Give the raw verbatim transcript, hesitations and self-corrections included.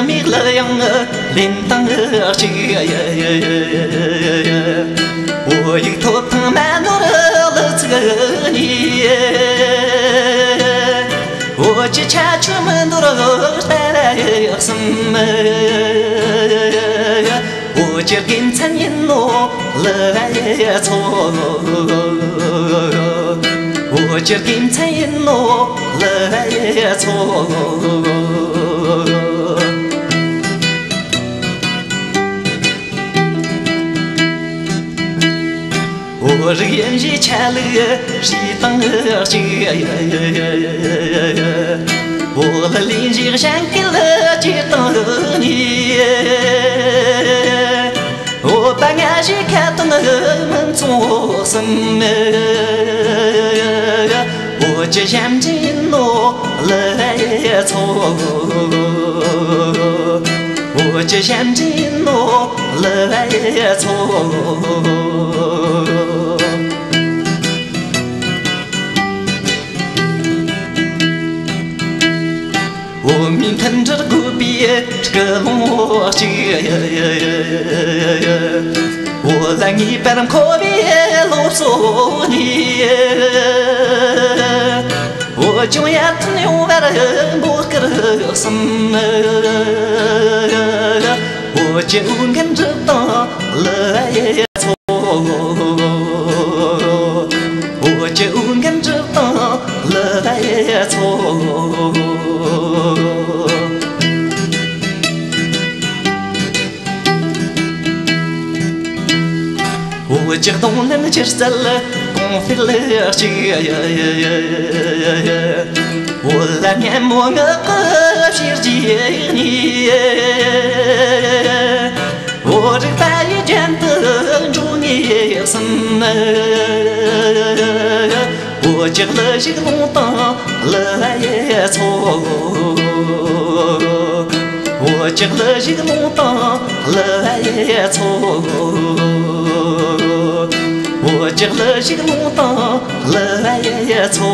མིག་ལ་ཡང་ལེན་དང་གཅིག། འོ་ཡིག་ཐོབ་ཐང་མ་ནོར་ལ་ཚིག་གཉིས། འོ་ཅི་ཆ་ཆུ་མི་འདོར་ལྟ་གསུམ། འོ་ཅི་དགེ་མཚན་ཡིན་ནོ་ལ་ཚོ། འོ་ཅི་དགེ་མཚན་ཡིན་ནོ་ལ་ཚོ། འོ་རིགས་ཡན་ཞེས་ཆ་ལུགས་ཞེས་དང་གཅིག། འོ་ལ་ལེན་ཞེས་གཞན་སྐད་ཅེས་དང་གཉིས། འོ་པ་ང་ཞེས་ཁ་དོན་མིན་ཚོགས་གསུམ། འོ་ཅི་ཞབས་འདྲེན་ནོ་ལ་ཚོ། འོ་ཅི་ཞབས་འདྲེན་ནོ་ལ་ཚོ། འོ་མི་མཐུན་སྒྲིལ་དགོས་པའི་སྐུལ་སློང་གཅིག། འོ་ལ་ངེས་པར་མཁོ་བའི་སློབ་གསོ་གཉིས། འོ་ཅུང་ཡར་ཐོན་ཡོང་བར་འབོད་སྐུལ་གསུམ། འོ་ཅི་འོས་འགན་སྒྲུབ་དང་ལ་ཚོ། འོ་ཅི་འོས་འགན་སྒྲུབ་དང་ལ་ཚོ། འོ་ཅི་གདོང་ལེན་སྤྱིར་རྩལ་གོང་འཕེལ་གཅིག། འོ་ལ་ཉན་མོ་ངག་གི་བྱས་རྗེས་གཉིས། འོ་རིག་པ་ཡི་རྒྱན་དུ་འགྲོ་ངེས་གསུམ། འོ་ཅི་ལ་ཞིག་ལུང་དང་ལ་ཚོ། འོ་ཅི་ལ་ཞིག་ལུང་དང་ལ་ཚོ། འོ་ཅི་ལ་ཞིག་ལུང་དང་ལ་ཚོ།